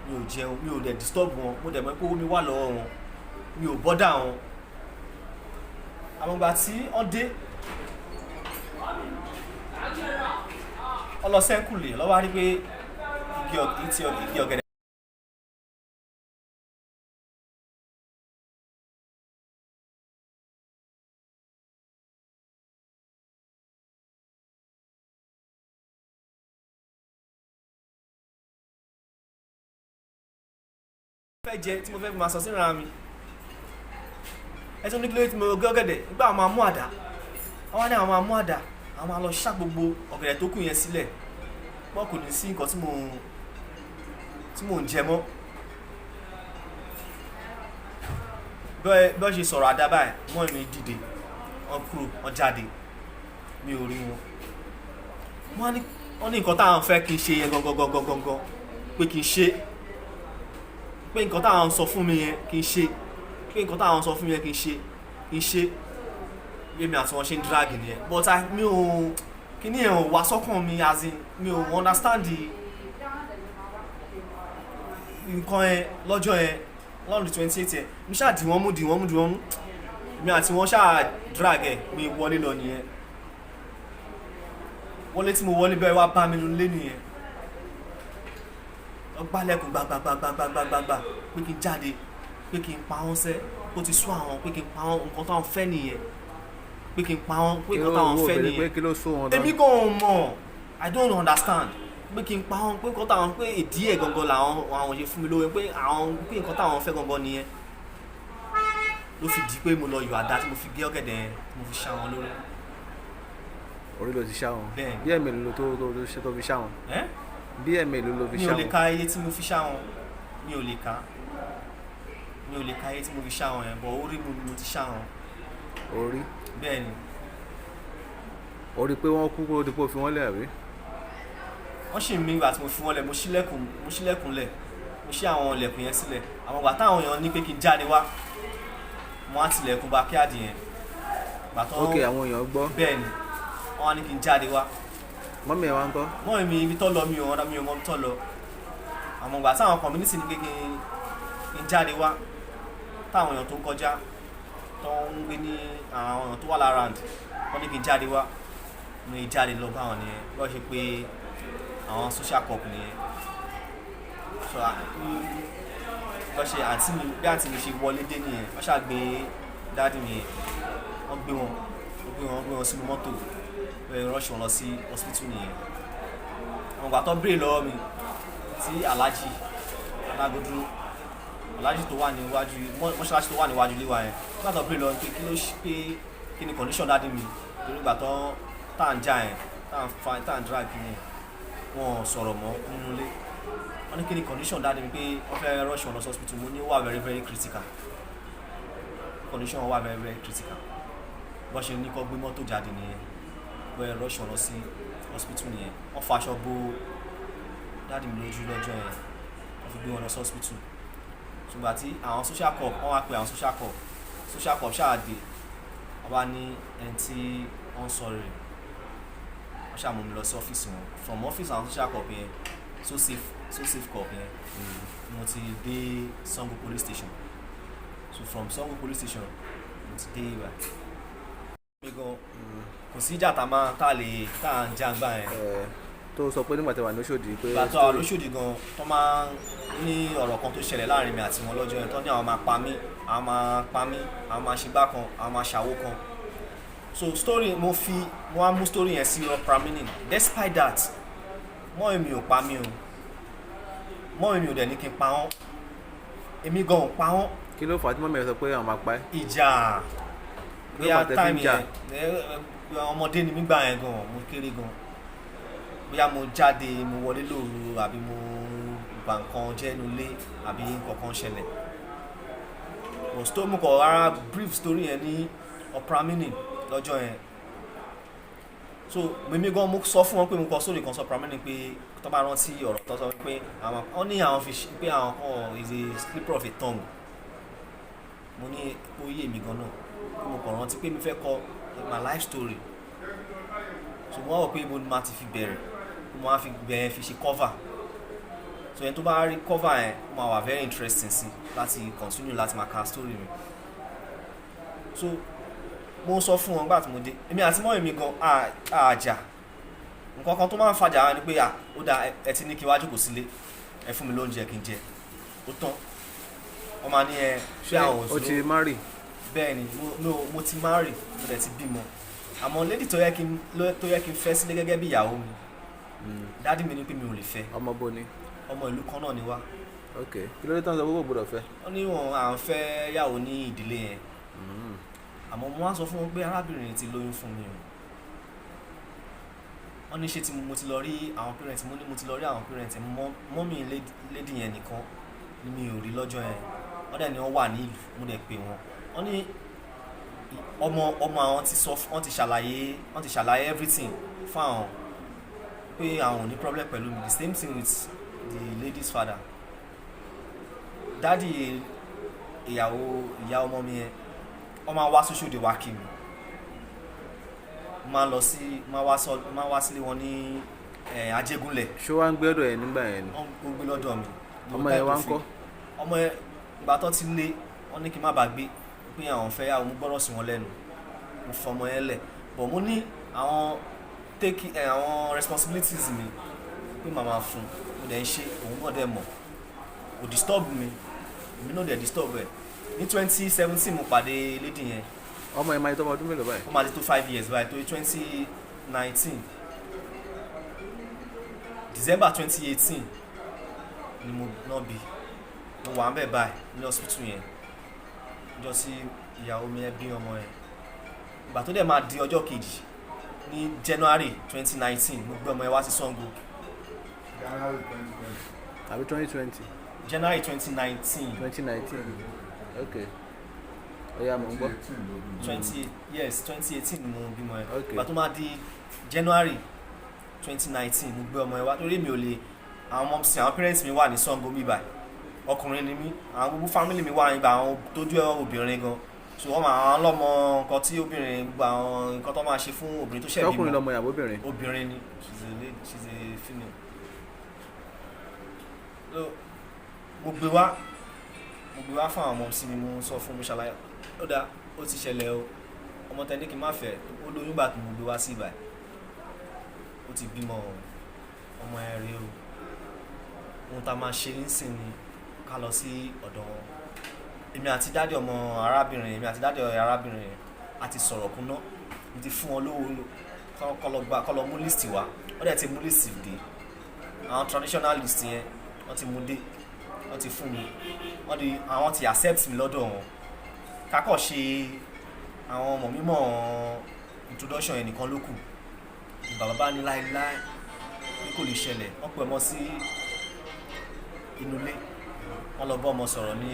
mi ò jẹun, mi ò dẹ̀ disturb wọn. Mo dẹ̀ mọ̀ pé owó mi wà lọ́wọ́ wọn, mi ò bother wọn. Àwọn ìgbà tí wọ́n dé, wọ́n lọ sẹ́ńkùlé lọ́wọ́, á rí pé igi ọ̀gẹ̀dẹ̀ fẹ́ jẹ tí mo fẹ́ fi máa sọ sínú ara mi. Ẹ tún ní kí ló dé tí mo gé ọ̀gẹ̀dẹ̀ nígbà àwọn máa mú àdá. Àwọn ní àwọn máa mú àdá, àwọn máa lọ ṣá gbogbo ọ̀gẹ̀dẹ̀ tó kù yẹn sílẹ̀ pọ̀, kò ní sí nǹkan tí mò ń jẹ mọ́. Bẹ́ẹ̀ ṣe sọ̀rọ̀ àdá báyìí, mọ́ mi dìde, wọ́n kúrò, wọ́n jáde, mi ò rí wọn. Wọ́n ní nǹkan táwọn fẹ́ kí n ṣe yẹn gangan gangan gangan, pé kí n ṣe, pé nǹkan táwọn sọ fún mi yẹn kí n ṣe, pé nǹkan táwọn sọ fún mi yẹn kí n ṣe, kí n ṣe. Bí èmi àti wọn ṣe ń drag nìyẹn. But mi ò kíní ẹ̀ ò wá sọ́kàn mi, as in mi ò understand the nǹkan yẹn lọ́jọ́ yẹn lọ́rùn 28 yẹn. Mi ṣáà dì wọ́n mú, dì wọ́n mú, dì wọ́n mú. Èmi àti wọn ṣáà drag ẹ̀. Mi wọlé lọ nìyẹn. Wọlé tí mo wọlé bẹ́ẹ̀, wá bá mi nulẹ̀ nìyẹn. Wọ́n gbálẹ̀kùn gbàgbàgbàgbàgbàgbà pé kí n jáde, pé kí n pa wọ́n sẹ́, ó ti sú àwọn, pé kí n pa wọ́n, nǹkan táwọn fẹ́ nìyẹn, pé kí n pa wọ́n, pé Kí nǹkan ló táwọn wo fẹ́ bèrè pé nìyẹn. kí ló sún wọn? Èmi kò mọ̀, I don't understand. Pé kí n pa wọ́n, pé nǹkan táwọn, pé ìdí ẹ̀ gangan làwọn àwọn ṣe fún mi lówó, pé àwọn, pé nǹkan táwọn fẹ́ gangan nìyẹn. Ló fi di pé mo lọ yọ àdá tí mo fi gé ọ̀gẹ̀dẹ̀ yẹn, tí mo fi ṣá wọn lórí. Orí ló ti ṣá wọn? Bẹ́ẹ̀. Bí ẹ̀mí ló tó ṣe tó fi ṣá wọn? Ẹ́? Bí ẹ̀mí ló fi Mi ṣá ò lè wọn? ka iye tí mo fi ṣá wọn. Mi ò lè ka, mi ò lè ka iye tí mo fi ṣá wọn yẹn, but orí mi ni mo ti ṣá wọn. Orí? Bẹ́ẹ̀ ni. Orí pé wọ́n kú kó dípò fi wọ́n lẹ̀, àbí? Wọ́n sì mí ìgbà tí mo fi wọ́n lẹ̀. Mo ṣílẹ̀kùn, mo ṣílẹ̀kùn lẹ̀, mo ṣí àwọn ilẹ̀kùn yẹn sílẹ̀. Àwọn ìgbà táwọn èèyàn ní pé kí n jáde wá, mo á tilẹ̀kùn backyard yẹn ìgbà tó. Ok, àwọn èèyàn gbọ́. Bẹ́ẹ̀ ni, wọ́n á ní kí n jáde wá. Mummy ẹ̀ wá ń kọ́? Mọ́ mi, ibi tó lọ, mi ò mọ ibi tó lọ. Àmọ́ ìgbà táwọn community ní pé kí n jáde wá, táwọn èèyàn tó ń kọjá, tó ń gbé ní àwọn èèyàn tó wà lára, wọ́n ní kí n jáde wá. Mo ní jáde lọ báwọn nìyẹn. Bí wọ́n ṣe pé àwọn social corp nìyẹn. So bọ́n ṣe àǹtí mi, bí àǹtí mi ṣe wọlé dé nìyẹn. Wọ́n ṣàgbé daddy mi yẹn, wọ́n gbé wọn, wọ́n gbé wọn, wọ́n gbé wọn sínú mọ́tò, wọ́n rush wọn lọ sí hospital nìyẹn. Àwọn ìgbà tó béèrè lọ́wọ́ mi tí Alhaji Alágodúró, Alhaji tó wà níwájú mọ́ṣáláṣí tó wà níwájú ilé wa yẹn, nígbà tó béèrè lọ́wọ́ mi pé kí ló ṣe, pé kí ni condition daddy mi, torí ìgbà tó tá à ń jà yẹn. Tá à ń fa, tá à ń drag yẹn, wọn ò sọ̀rọ̀ mọ́ nínú ilé. Wọ́n ní kí ni condition daddy mi, pé wọ́n fẹ́ rush wọn lọ sí hospital. Mo ní ó wà very very critical, condition wọn wà very very critical. Bọ́n ṣe ní kó gbé mọ́tò jáde nìyẹn, bọ́n rush wọn lọ sí hospital nìyẹn. Wọ́n faṣọ bo daddy mi lójú lọ́jọ́ yẹn, wọ́n fi gbé wọn lọ sí hospital. Ṣùgbọ́n àti àwọn social corps, wọ́n wá pe àwọn social corps. Social corps ṣáà dé, wọ́n bá ní ẹni tí wọ́n ń sọ rẹ̀. Wọ́n ṣáà mú mi lọ sí ọ́fíìsì wọn. From ọ́fíìsì àwọn social corps yẹn, so safe corps yẹn, mo ti dé Sango Police Station. So from Sango Police Station, mo ti dé ibà mi gan. Kò sí ìjà tá a máa tá a lè tá à ń jà gbà yẹn. Ẹ tó sọ pé nígbà tí wà ní Òṣòdì pé Ìgbà tó àwọn lóṣòdì gan, tó máa ń ní ọ̀rọ̀ kan tó ṣẹlẹ̀ láàrin mi àti wọn lọ́jọ́ yẹn, tó ní àwọn máa pa mí, àwọn máa pa mí, àwọn máa ṣe gbá kan, àwọn máa ṣàwó kan. So story mo fi, mo wá mú story yẹn sí Opera Mini. Despite that, mọ́ èmi ò pa mí o, mọ́ èmi ò dẹ̀ ní kí n pa wọ́n, èmi gan ò pa wọ́n. Kí ló fà á tí mummy ẹ sọ pé àwọn máa pa ẹ́? Ìjà. Kí ló Bóyá fà á tẹ́ fi ń time jà? yẹn, ọmọdé ni mí gbà yẹn gan, mo kéré gan. Bóyá mo jáde, mo wọlé lóru, àbí mo bà nǹkan jẹ́ nulẹ̀, àbí nǹkan kan ṣẹlẹ̀. But story mo kọ̀ rárá, brief story yẹn ní Opera Mini lọ́jọ́ yẹn. So mímí gan, mo sọ fún wọn pé mo kọ story kan sọ Opera Mini, pé tó bá rántí ọ̀rọ̀ tó sọ pé àwọn, wọ́n ní àwọn fi pé àwọn kan is a slipper of a tongue. Mo ní ó yé mi gan náà, pé mo kàn rántí pé mi fẹ́ kọ my life story. So mo wá wò pé ibo ni màá ti fi bẹ̀rẹ̀, mo máa fi bẹ̀rẹ̀ fi ṣe cover. So ẹni tó bá rí cover yẹn, ó máa wà very interesting sí láti continue láti máa ka story mi. So mo sọ fún wọn nígbà tí mo dé, èmi àti mọ́ èmi gan àjà. Nǹkan kan tó máa ń fàjà wá ni pé, à ó dáa, ẹ ti ní kí n wá jókòó sílé, ẹ fún mi lóúnjẹ kí n jẹ, ó tán. Wọ́n máa ní ẹ ṣé àwọn Ó ti marry? Bẹ́ẹ̀ ni, mo, no, mo ti marry, mo dẹ̀ ti bímọ. Àmọ́ lady tó yẹ kí n fẹ́ sílé gẹ́gẹ́ bí ìyàwó mi, daddy mi ní pé mi ò lè fẹ́. Ọmọ bo ni? Ọmọ ìlú kan náà ni wá. Ok, kí ló dé tán sọ pé kò gbọdọ̀ fẹ́? Wọ́n ní wọn à ń fẹ́ yàwó ní ìdílé yẹn. Àmọ́ mo wá sọ fún wọn pé arábìnrin ti lóyún fún mi o. Wọ́n ní ṣé tí mo ti lọ rí àwọn parents. Mo ní mo ti lọ rí àwọn parents. Mummy lady yẹn nìkan ni mi ò rí lọ́jọ́ yẹn. Wọ́n dẹ̀ ní wọ́n wà ní ìlú. Mo dẹ̀ pè wọ́n, wọ́n ní ọmọ ọmọ àwọn ti sọ, wọ́n ti ṣàlàyé everything fún àwọn, pé àwọn ò ní problem pẹ̀lú mi. The same thing with the lady's father. Daddy ìyàwó, ìyá ọmọ mi yẹn, wọ́n máa wá sóṣòdì wá kí mi. Máa lọ sí, máa wá sílé wọn ní Ajégúnlẹ̀. Ṣé wàá ń gbé ọ̀dọ̀ ẹ̀ nígbà yẹn ni? Wọ́n ń gbé lọ́dọ̀ mi. Ọmọ yẹn wá ń kọ́? Ọmọ yẹn, ìgbà tó ti lé, wọ́n ní kí n má bàa gbé, pé àwọn fẹ́ yàwó. Mo gbọ́dọ̀ sí wọn lẹ́nu, mo fọmọ yẹn lẹ̀, but mo ní àwọn take àwọn responsibilities mi pé màmá fún mo dẹ̀ ń ṣe. Òun náà dẹ̀ mọ̀, kò disturb mi, èmi náà dẹ̀ disturb ẹ̀. Ní 2017 mo pàdé lady yẹn. Ọmọ yẹn máa tó ọmọ ọdún mélòó báyìí? Ó máa ti tó 5 years báyìí, torí 2019, December 2018 ni mo náà bí. Mo wà ń bẹ̀ báyìí ní hospital yẹn ọjọ́ tí ìyàwó mi ẹ bí ọmọ yẹn. Ìgbà tó dẹ̀ máa di ọjọ́ kejì ní January 2019, mo gbé ọmọ yẹn wá sí Sango. January 2020. Àbí 2020? January 2019. 2019, ok, ó yá, mo ń gbọ́. 2018 ló bí. Twenty, yes, 2018 ni mo bímọ yẹn. Ok. Ìgbà tó máa di January 2019, mo gbé ọmọ yẹn wá, torí mi ò lè, àwọn ọmọ sí, àwọn parents mi wà ní Sango mi báyìí. Ọkùnrin ni mí, àwọn gbogbo family mi wà nígbà, àwọn tó jẹ́ obìnrin gan. So wọ́n máa, àwọn lọ́mọ nǹkan tí obìnrin, gbogbo àwọn nǹkan tó máa ṣe fún obìnrin tó ṣẹ̀ bímọ. Ọkùnrin lọmọ ìyàwó obìnrin? Obìnrin ni. She's a lady, she's a female. So mo gbé wá fún àwọn ọmọ sí mi. Mo sọ fún, mo ṣàlàyé, ó dáa, ó ti ṣẹlẹ̀ o. Ọmọ tẹ ní kí n má fẹ́, ó lóyún gbà tí mo gbé wá sí ibà, ó ti bímọ o, ọmọ ẹ rèé o. Ohun tá a máa ṣe nísìn ni ká lọ sí ọ̀dọ̀ wọn. Èmi àti daddy ọmọ arábìnrin, èmi àti daddy arábìnrin yẹn a ti sọ̀rọ̀ kúnná. Mo ti fún wọn lówó kọ́ lọ gba, kọ́ lọ mú list wá. Wọ́n dẹ̀ ti mú list dé, àwọn traditional list yẹn wọ́n ti mú dé, wọ́n ti fún mi. Wọ́n di àwọn ti accept mi lọ́dọ̀ wọn, kákọ̀ ṣe àwọn ọmọ mímọ́ introduction yẹn nìkan ló kù. Ni bàbá bá ní láéláé pé kò lè ṣẹlẹ̀. Wọ́n pè ọmọ sí inú ilé, wọ́n lọ bá ọmọ sọ̀rọ̀ ní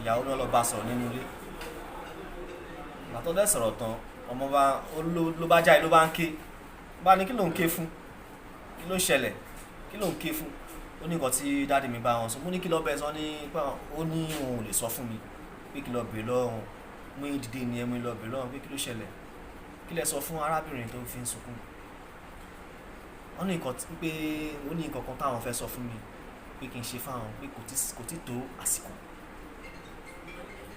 ìyàwó náà, lọ bá sọ̀rọ̀ nínú ilé. Ìgbà tó dẹ̀ sọ̀rọ̀ tán, ọmọ bá ó ló bá jáde, ló bá ń ké. Bá ní, "Kí ló ń ké fún? Kí ló ṣẹlẹ̀? Kí ló ń ké fún?" Ó ní nǹkan tí daddy mi bá wọn sọ. Mo ní, "Kí lọ bẹ́ẹ̀ sọ?" Ní pé ó ní òun ò lè sọ fún mi, pé kí lọ bèèrè lọ́wọ́ wọn. Mo ní dìde ni ẹ, mo lọ bèèrè lọ́wọ́ wọn pé kí ló ṣẹlẹ̀, kí lẹ sọ fún arábìnrin tó fi ń sunkún. Wọ́n ní nǹkan pé ó ní nǹkan kan táwọn fẹ́ sọ fún mi pé kí n ṣe fáwọn, pé kò tí tó àsìkò.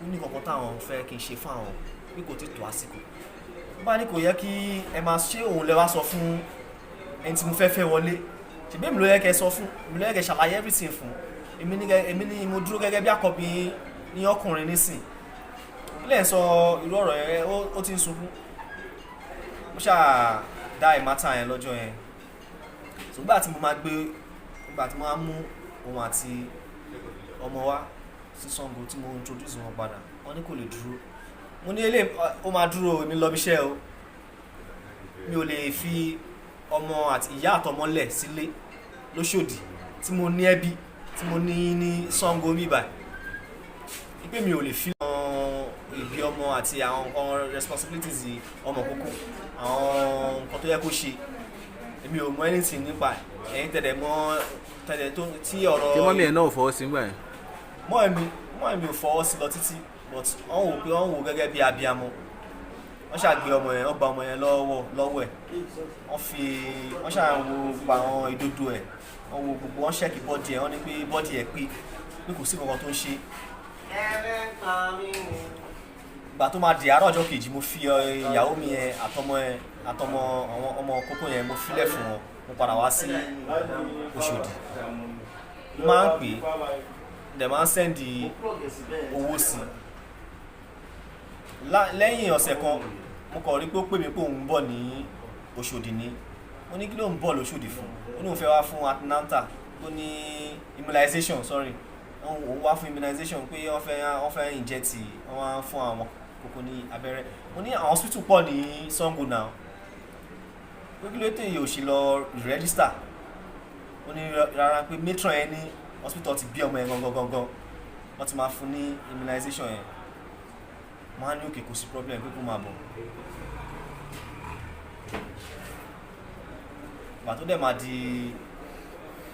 Ó ní nǹkan kan táwọn fẹ́ kí n ṣe fáwọn, pé kò tí tó àsìkò. Ó bá ní kò yẹ kí ẹ máa ṣé òun lẹ wá sọ fún ẹni tí mo fẹ́ fẹ́ wọlé. Ṣèbí èmi ló yẹ kẹ́ sọ fún, èmi ló yẹ kẹ́ ṣàlàyé everything fún. Èmi ní mo dúró gẹ́gẹ́ bí àkọ́bí yín ní ọkùnrin nísìn ilé ẹ̀ sọ irú ọ̀rọ̀ yẹn. Ó ti ń sunkún. Mo ṣáà dá ìmátà yẹn lọ́jọ́ yẹn. Ṣùgbọ́n àti mo máa gbé, nígbà tí mo máa mú òun àti ọmọ wa sí Ṣàngó, tí mo introduce wọn padà, wọ́n ní kò lè dúró. Mo ní eléyìí ó máa dúró, èmi lọ bí iṣẹ́ o. Mi ò lè fi ọmọ àti ìyá àtọmọ lẹ̀ sílé lóṣòdì tí mo ní ẹbí tí mo ní ní Ṣàngó bíbà, wípé mi ò lè fi àwọn ìbí ọmọ àti àwọn nǹkan responsibilities ọmọ kókó, àwọn nǹkan tó yẹ kó ṣe. Èmi ò mọ anything nípa ẹ̀. Ẹ̀yin tẹ̀lé mọ́ tẹ̀lé tó tí ọ̀rọ̀. Ṣé mummy ẹ̀ náà ò fọwọ́ sí nígbà yẹn? Mọ́ ẹ̀mí ò fọwọ́ sí lọ títí, but wọ́n wò pé wọ́n wò gẹ́gẹ́ bí abiyamọ. Wọ́n ṣàgbé ọmọ yẹn, wọ́n gba ọmọ yẹn lọ́wọ́ ẹ̀, wọ́n fi wọ́n ṣàwo gbogbo àwọn ìdodo ẹ̀, wọ́n wo gbogbo, wọ́n check body ẹ̀. Wọ́n ní pé body ẹ̀ pé kò sí nǹkan tó ń ṣe. Ìgbà tó máa di àárọ̀ ọjọ́ kejì, mo fi ìyàwó mi yẹn àtọmọ yẹn àtọmọ àwọn ọmọ kókó yẹn, mo filẹ̀ fún wọn. Mo padà wá sí Òṣòdì. Mo máa ń pè é, dẹ̀ máa ń send owó sí i. Lẹ́yìn ọ̀sẹ̀ kan, mo kàn rí pé ó pè mí pé òun ń bọ̀ ní Òṣòdì ni. Mo ní kí ló ń bọ̀ lóṣòdì fún? Ó ní òun fẹ́ wá fún antenatal tó ní immunization, sorry, òun wá fún immunization, pé wọ́n fẹ́ inject, wọ́n wá fún àwọn kókó ní abẹ́rẹ́. Mo ní àwọn hospital pọ̀ ní Sango náà, pé kí ló tẹ̀ yóò ṣe lọ register? Ó ní rárá, pé matron yẹn ní hospital ti bí ọmọ yẹn gangan gangan, wọ́n ti máa fún ní immunization yẹn. Mo á ní okay, kò sí problem, pé kó máa bọ̀. Ìgbà tó dẹ̀ máa di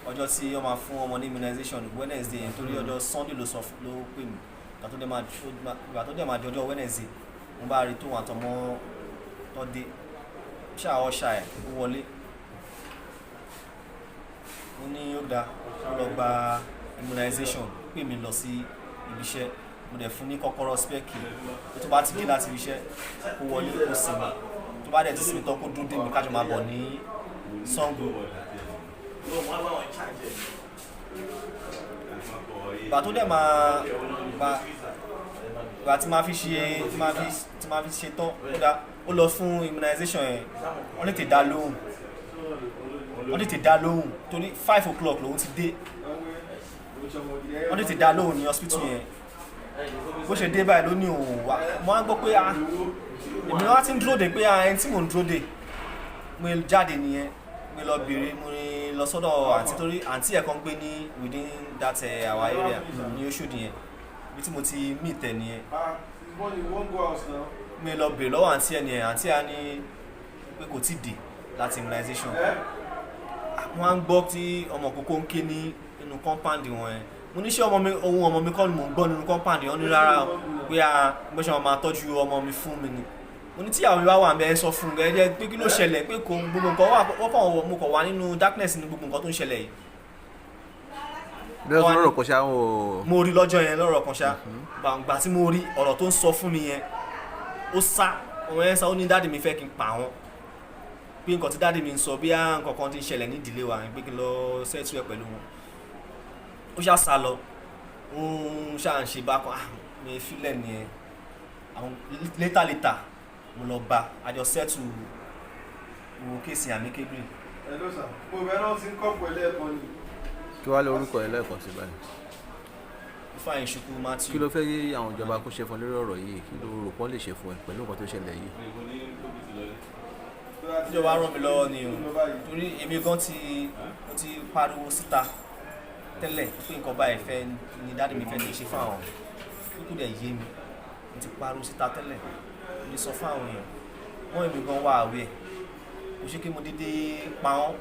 ọjọ́ tí wọ́n máa fún ọmọ ní immunization, Wednesday yẹn, torí ọjọ́ Sunday ló sọ ló pè mí. Ìgbà tó dẹ̀ máa di ọjọ́ Wednesday, mo bá rí tóun àtọmọ tó dé, ṣáà ọ̀ṣà ẹ̀, ó wọlé. Mo ní ó dáa, ó lọ gba immunization, pè mí lọ sí ibi iṣẹ́. Mo dẹ̀ fún ní kọ́kọ́rọ́ spare key pé tó bá ti dé láti ibi iṣẹ́, kó wọlé, kó sinmi. Tó bá dẹ̀ ti sinmi tán, kó dúró dè mí, kájọ máa bọ̀ ní Ṣàngó. Ìgbà tó dẹ̀ máa ìgbà tí máa fi ṣe tán, ó dá ó lọ fún immunization yẹn. Wọ́n tètè dá lóhùn, wọ́n tètè dá lóhùn, torí 5 o'clock lòun ti dé. Wọ́n tètè dá lóhùn ní hospital yẹn. Bó ṣe dé báyìí ló ní òun wá. Mo á gbọ́ pé ah, èmi wá ti ń dúró dè, pé ah, ẹni tí mò ń dúró dè. Mo jáde nìyẹn, mo lọ bèrè, mo lọ sọ́dọ̀ àǹtí, torí àǹtí ẹ̀ kan gbé ní within that our area ní Oṣòdì yẹn, ibi tí mo ti meet ẹ̀ nìyẹn. Ah, one you wan go house now. Mo lọ bèrè lọ́wọ́ àǹtí ẹ̀ nìyẹn. Àǹtí ẹ̀ á ní pé kò tí ì dé láti immunization. Eh? Wọ́n á ń gbọ́ tí ọmọ kókó ń ké ní inú compound wọn yẹn. Mo ní ṣé ọmọ mi, ohun ọmọ mi kọ́ ni mò ń gbọ́ nínú compound yẹn? Wọ́n ní rárá o, pé a bó ṣe wọn máa tọ́jú ọmọ mi fún mi ni. Mo ní tíyàwó mi bá wà ńbẹ̀, ẹ sọ fún un gẹ́gẹ́ pé kí ló ṣẹlẹ̀, pé kò gbogbo nǹkan wà, wọ́n kàn wọ, mo kàn wà nínú darkness ní gbogbo nǹkan tó ń ṣẹlẹ̀ yìí. Bí wọ́n tún lọ́rọ̀ kọ́ṣá wọn ò. Mo rí lọ́jọ́ yẹn lọ́rọ̀ kan ṣá. Gbàǹgbà tí mo rí ọ̀rọ̀ tó ń sọ fún mi yẹn, ó sá, òun yẹn sá. Ó ní daddy mi fẹ́ kí n pa àwọn, pé nǹkan tí daddy mi ń sọ bí á nǹkan kan ti ń ṣẹlẹ̀ ní ìdílé wa, pé kí n lọ settle ẹ̀ pẹ̀lú wọn. Ó ṣá sá lọ, ó ń ṣá ń ṣe bákan. Ah, mi filẹ̀ nìyẹn. Àwọn later later, mo lọ bá a jọ settle wo case amicably. Hello sir. Mo bẹ̀rẹ̀ náà ti ń kọ́ pẹ̀lú ẹ̀kan ni. Kí wàá lé orúkọ ẹ lẹ́ẹ̀kan sí báyìí? Ifeanyi Chukwu Matthew. Kí ló fẹ́ yí àwọn ìjọba kó ṣe fún ẹ lórí ọ̀rọ̀ yìí? Kí ló rò pọ́n lè ṣe fún ẹ pẹ̀lú nǹkan tó ṣẹlẹ̀ yìí? Ìjọba ràn mí lọ́wọ́ ni o, torí èmi gan ti, mo ti pariwo síta tẹ́lẹ̀ pé nǹkan báyìí fẹ́ ni daddy mi fẹ́ kí n ṣe fún àwọn kúkú dẹ̀ yé mi. Mo ti pariwo síta tẹ́lẹ̀, mo ti sọ fún àwọn èèyàn wọ́n, èmi gan wà aware. Kò ṣe kí mo dédé pa wọ́n,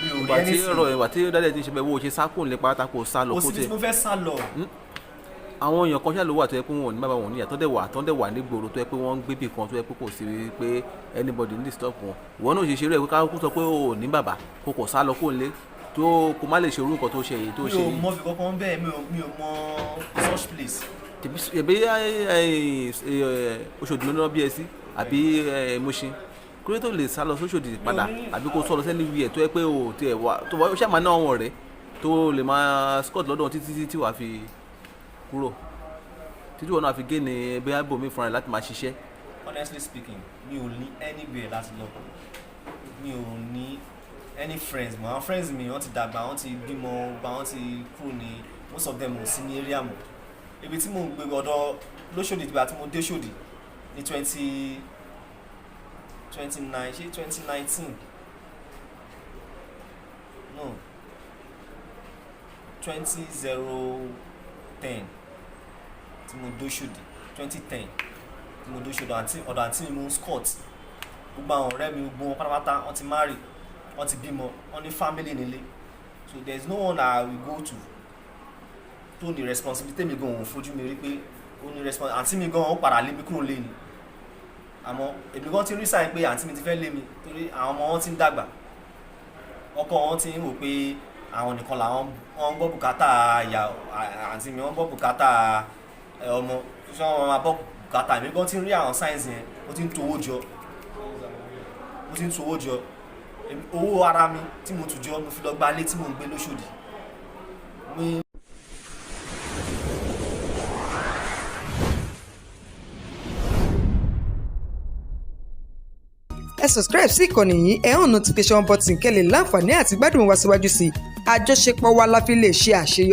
mi ò rí Ìgbà tí anything. ọ̀rọ̀ ìgbà tí daddy ti ṣe bẹ́ẹ̀, wo ṣe sá kúrò nílé pátá, kó sá lọ Kò kó síbi tiẹ̀ tí mo fẹ́ sá lọ. Àwọn èèyàn kan ṣáà ló wà tó yẹ pé wọn ò ní bàbá, wọn ò ní ìyá, tó dẹ̀ wà nígboro, tó yẹ pé wọ́n ń gbé bì kan, tó yẹ pé kò sí pé anybody ní disturb wọn. Ìwọ náà ṣe ṣeré ẹ pé ká kú sọ pé o ò ní bàbá, kó kò sá lọ kó lé tó kó má lè ṣe irú nǹkan tó ṣe yìí tó Mi ṣe ò yìí. mọ fi kankan bẹ́ẹ̀, mi ò mọ such place. Tẹ̀bí Oṣòdì ló ná bí ẹ sí àbí Mùṣín, kúrẹ́ tó lè sá lọ sóṣòdì padà àbí kó sọ lọ sẹ́ni wíẹ̀ tó yẹ pé o tiẹ̀ wá tó wá ṣáà máa ná àwọn ọ̀rẹ́ tó lè máa squat lọ́dọ̀ wọn títí títí wàá fi kúrò, títí wọn náà fi gé ní bóyá ibòmí fúnra rẹ̀ láti máa ṣiṣẹ́. Honestly speaking, mi ò ní anywhere láti lọ. Mi ò ní any friends mọ́. Àwọn friends mi, wọ́n ti dàgbà, wọ́n ti bímọ, gba wọ́n ti kúrò ní, most of them ò sí ní area mọ́. Ibi tí mò ń gbé ọ̀dọ̀ lóṣòdì, ìgbà tí mo dé Ṣòdì ní 2029, ṣé 2019, no, 20010 tí mo dé Ṣòdì, 2010 tí mo dé Ṣòdì, àǹtí, ọ̀dọ̀ àǹtí mi mo ń squat. Gbogbo àwọn ọ̀rẹ́ mi, gbogbo wọn pátápátá, wọ́n ti marry, wọ́n ti bímọ, wọ́n ní family nílé. So there is no one that I will go to tó ní responsibility. Mi gan òun fojú mi rí pé ó ní responsibility. Àǹtí mi gan ó padà lé mi kúrò lé ni, àmọ́ èmi gan ti rí sáyẹn pé àǹtí mi ti fẹ́ lé mi, torí àwọn ọmọ wọn ti ń dàgbà, ọkọ wọn ti ń wò pé àwọn nìkan làwọn wọn ń gbọ́ bùkátà ìyá. Àǹtí mi, wọ́n ń gbọ́ bùkátà ọmọ, ṣé wọ́n máa gbọ́ bùkátà? Èmi gan ti ń rí àwọn signs yẹn. Mo ti ń to owó jọ, mo ti ń to owó jọ. Owó ara mi tí mo tù jọ, mo fi lọ gba ilé tí mò ń gbé lóṣòdì mi. Ẹ subscribe sí ìkànnì yìí, ẹ hàn notification button, kẹ́ lè láǹfààní àti gbádùn wa síwájú sí i. Àjọṣepọ̀ wa la fi lè ṣe àṣeyọrí.